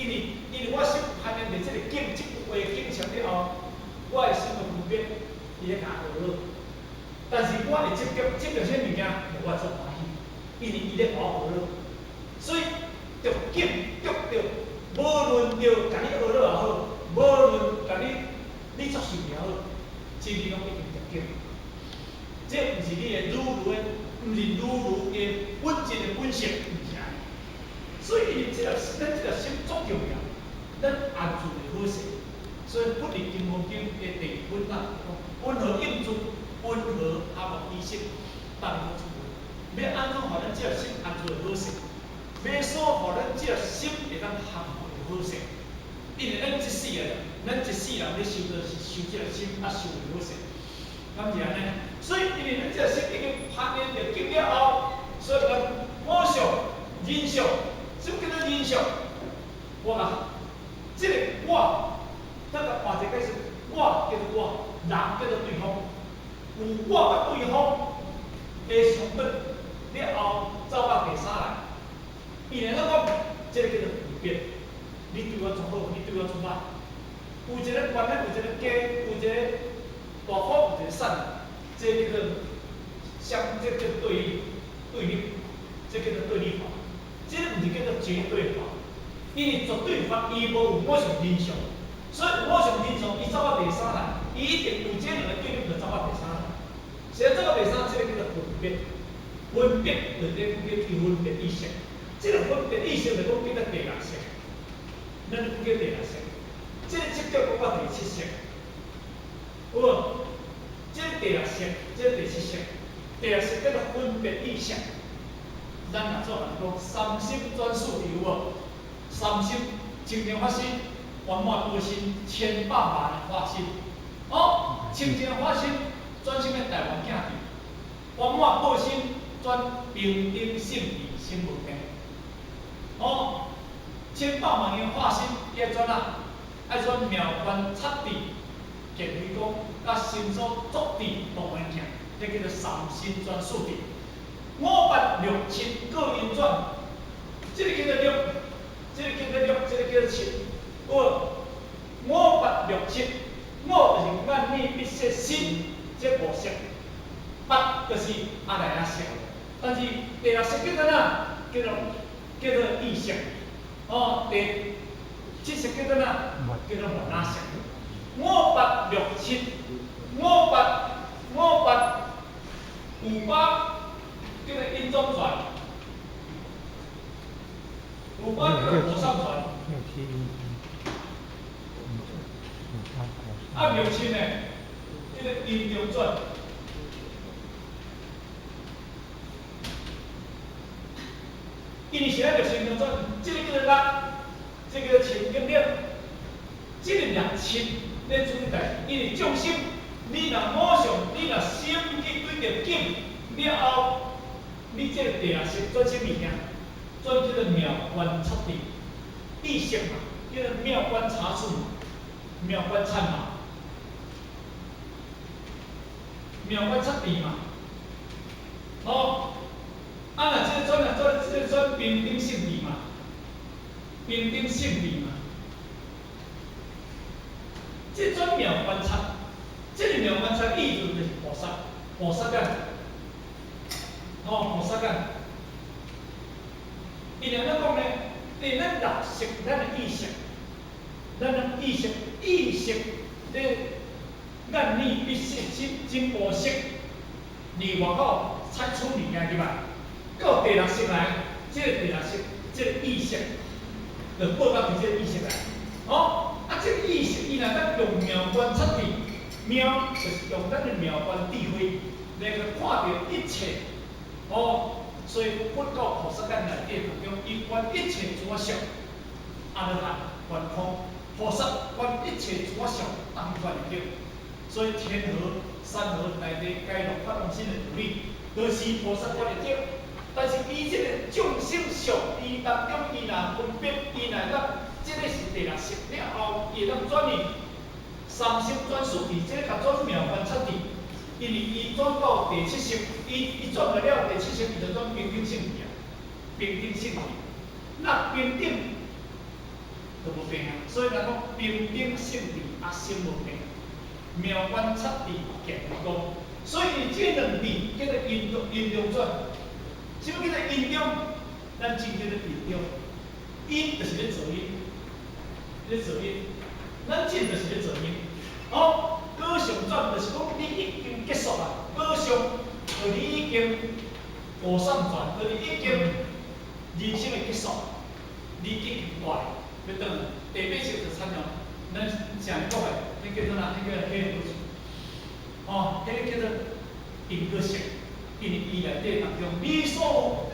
因為我心攀緣佇這個境，這句話境相了後，我的心就分別，伊咧共我呵咾。但是我會執著，執著啥物件，予我足歡喜，因為伊咧予我呵咾。所以著境著著，無論著共你呵咾也好，無論共你你作受也好，這你攏一定著境。這毋是你的如如的，毋是如如的本質的本性，毋是按呢。所以，因為這粒咱這粒心足重要，咱安住會好勢。所以，佛佇《金剛經》的第二品啊，講雲何應住，雲何阿莫依識，當好出要按怎予咱這粒心安住會好勢？欲所予咱這粒心會當降伏會好勢？因為咱這世人，咱這世人咧修就是修這粒心，啊修會好勢，敢是按呢？所以，因為咱這粒心已經攀緣著境了後，所以咱我相、人相，什麼叫做人相？我啊，這個我，咱共換一個解釋，我叫做我，人叫做對方，有我佮對方的相對了後，走到第三來，伊會當講，這個叫做分別。你對我足好，你對我足歹，有一個關係，有一個加，有一個大好，有一個散，這個叫做相，這個叫對立，對立，這叫做對立法，這個毋是叫做絕對法，因為絕對法伊無有我相人相，所以有我相人相，伊走到第三來，伊一定有這兩個對立，就走到第三來。誰走到第三，這個叫做分別，分別就咧叫做分別意識，這個分別意識就講叫做第六識。咱講叫第六識，這個執著講到第七識，有無？這個第六識，這個第七識，第六識叫做分別意識。咱若做人講三心轉四智有無？三心清淨法身、圓滿報身、千百萬的化身。哦，清淨法身轉啥物大圓鏡智，圓滿報身轉平等性智聲聞地。哦。千百萬個化身，伊愛轉哪？愛轉妙觀察智、見輝光，佮心所作智大圓鏡，這叫做三心轉四智。五八六七各因轉，這個叫做六，這個叫做六，這個叫做七。有無？五八六七，五就是眼耳鼻舌身，這五識；八就是阿賴耶識。但是第六識叫做哪？叫做意識。哦，第七識叫做哪？叫做末那識。五八六七，五八五八有八叫做陰中轉，有八叫做和尚轉。啊，六七呢？叫做陰中轉。因為是咱六心中轉，這個叫做六，這個叫做七經六，這個六七咧做咩代誌？因為眾生，你若五相，你若心去對著境了後，你這個第六識轉啥物件？轉這個妙觀察智，意識嘛，叫做妙觀察處嘛，妙觀察嘛，妙觀察智嘛，哦。啊，若這個轉啊轉，這個轉平等性智嘛，平等性智嘛，這轉妙觀察，這個妙觀察意思就是菩薩，菩薩眼，哦，菩薩眼。伊按怎講呢？佇咱六識，咱的意識，咱的意識，意識咧眼耳鼻舌身真五識，離外口採取物件入來。到第六識來，這個第六識，這個意識，就報到佇這個意識來。哦，啊，這個意識伊若當用妙觀察智，妙就是用咱的妙觀智慧來去看著一切。哦，所以佛到菩薩眼內底當中，伊觀一切諸相，阿羅漢觀空，菩薩觀一切諸相，當觀會著。所以天河、山河大地皆落法王身的道理，都是菩薩觀會著。但是伊這個眾生相，伊當中伊若分別，伊若當，這個是第六識了後，伊會當轉去三心轉四智，這個較轉妙觀察智，因為伊轉到第七識，伊轉了了第七識，伊就轉平等性智啊，平等性智。那平等所以咱講平等性智，啊心無變，妙觀察智見功。所以這兩智叫做因中因中轉。什麼叫做因中？咱真叫做因中。因就是咧做因，咧做因。咱真就是咧做因。哦，果上轉就是講你已經結束啊，果上就你已經果上轉，就是已經人生的結束，你已經大欲轉來。第八識就參像咱上講的，彼叫做哪？彼叫彼個哦，彼個叫做因果識，因為伊內底當中，你所